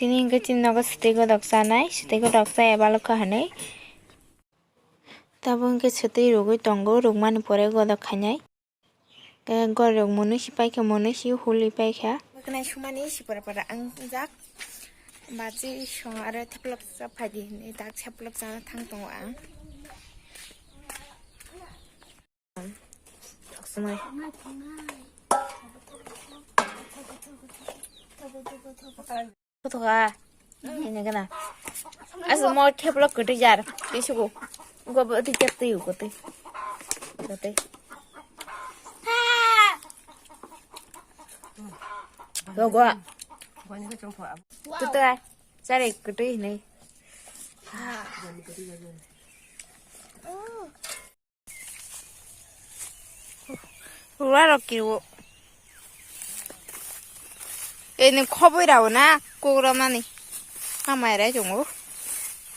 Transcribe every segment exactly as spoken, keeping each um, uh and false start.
Tini hwnkhe chini nogo swtwi godok chanai, swtwi godok chaya balokha hinwi. Tabuk hwnkhe swtwi rwgwi tongo, rwgmani pore godok khainai. Tei gorok monwi si paikha, monwi si huli paikha. Bwkwnai sumani sipora pora ang jak. Baji song aro theplok cha phaidi hinwi dak theplok cha thang tongo ang. Thok sumai. Kotoka. Ini kana. Asu mo theplok kwtwi jar. Tisugo. Ugo bo twi tep twi ugo twi. Ugo twi. Logo. Tutu ai. Chare kwtwi hinwi. Ruwa rok kiriwo. Eni khoboi rao na kok romani. Hamai rai tongo.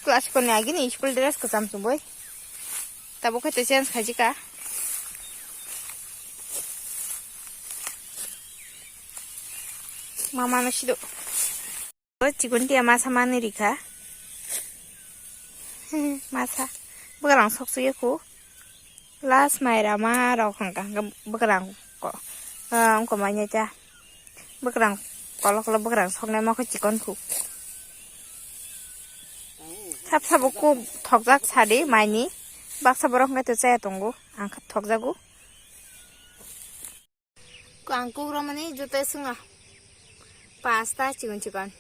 Class koni agini school dress kwcham chumui. Tabuk khe te change khaijika. Mama no sido. O chikon tia masa mani rikha. Masa. Bwkrang sok suye khu. Last mai rama rok hwnka hwnka bwkrang ko. Ah, wngko manya cha. Bwkrang kolok kolok bwkrang soknai ma kho chikon khu. Sap sabo khu thokjak sadi maini. Baksa borok hwnkai to chaya tongo. Ang kha thokjago. Ang kuk romani joto swngo. Pasta chikon chikon.